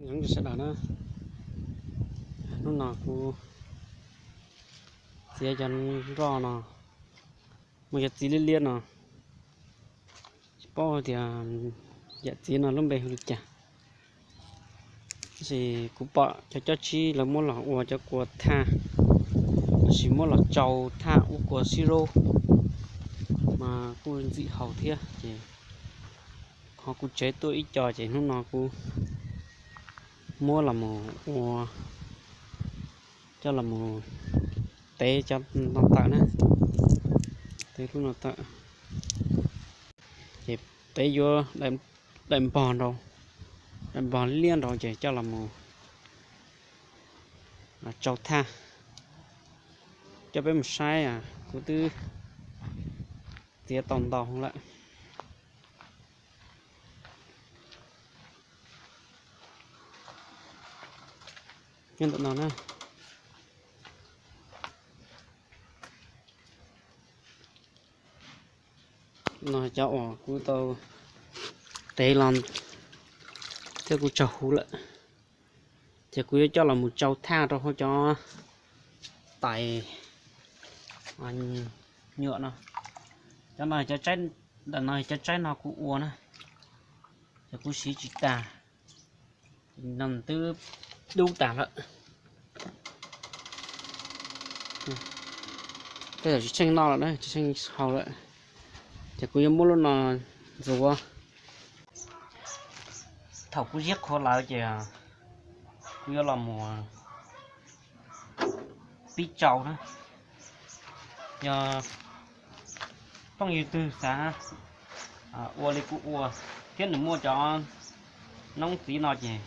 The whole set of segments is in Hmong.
Nyob zoo sawv daws na, hnub no kuv txiav cov nroj no, muaj cov txiv liab liab no, tsis paub tias yam txiv no lub npe hu li cas. Tab sis kuv pom cov cob tsib lawv muab los ua cov kua thaj, los sis muab los tsau thaj ua kua sib raub mas kuj ntxim haus thiab. Ces ho kuv tsev tuaj ib co ces hnub no kuv muab los mus ua, coj los mus tev cov no tawm na, tev lub no tawm. Ces tev yuav daim npog nrau, daim npog liab nrau ces coj los mus tsau thaj. Coj peb mus saib, kuv twb txiav tau ntau lawm. Nyob ntawm no na, no cov uas kuv tau tev los thiab kuv tsaug huv lawm, ces kuv yuav coj los mus tsau thaj rau hauv cov tais nyuam no. Cov no, ntawm no cov tsaib no kuv ua na, ces kuv siv tsis tas, no twb dub tas lawm. Tej zaum tsis tsheej noj lawm na, tsis tsheej haus lawm, ces kuv yuav muab lub no ntxuav. Thaum kuv ziab qhuav lawm ces kuv yuav los mus pib tsau na. Yog phooj ywg twg xav ua li kuv ua thiab nws muaj cov noob txiv no ces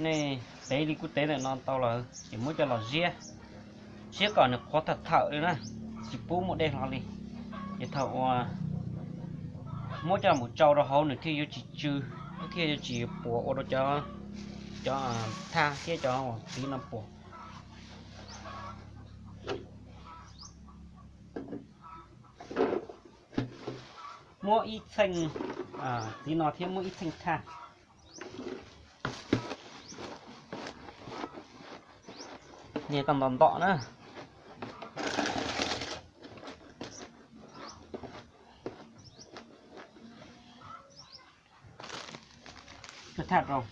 nej tev li kuv tev ntawm no tau lawm ces muab coj los ziab, ziab kom nws qhuav tham thawm li na, tsis pub muaj dej hlo li. Ces thaum uas muab coj los tsau rau hauv nws thiaj yuav tsis tsw, thiaj yuav tsis puas ua rau cov thaj thiab cov txiv no puas. Muab ib txheej txiv no thiab muab ib txheej thaj. Niag koj nto ntom na. Thaj rau.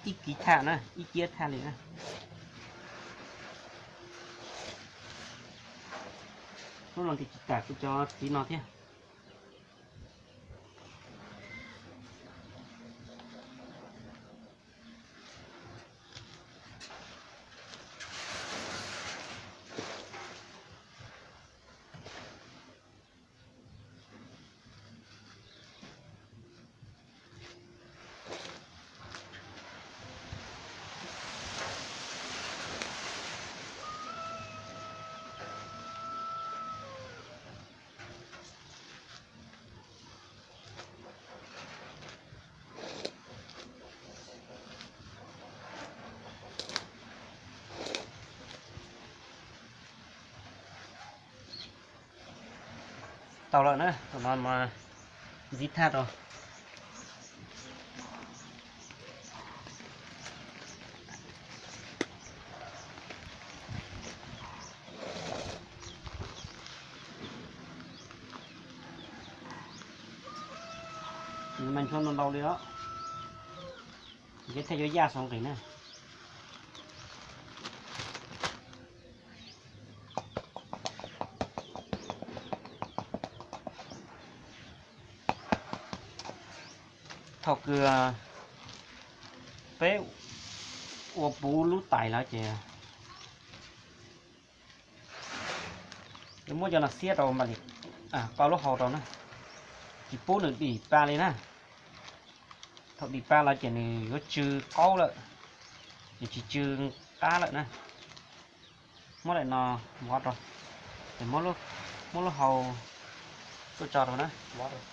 Ib kiv thaj na, ib kiab thaj li na. Lub no nti tsis tas kuv cov txiv no thiab. Tau lawm na, no mas ntxiv thaj rau. Nws mas ncho ntau ntau li os. Thiaj yuav yaj xov nqis na. Thaum kws peb ua puv lub tais lawm ces yuav muab cov no xiab rau mam li qau lub hau rau na, tsis pub nws dim pa li na. Thaum dim pa lawm ces nws yuav tsw qaub lawm, ces tsis tsw qab lawm na. Muab daim no vov rau, ces muab lub hau tuaj tso rau na, vov rau.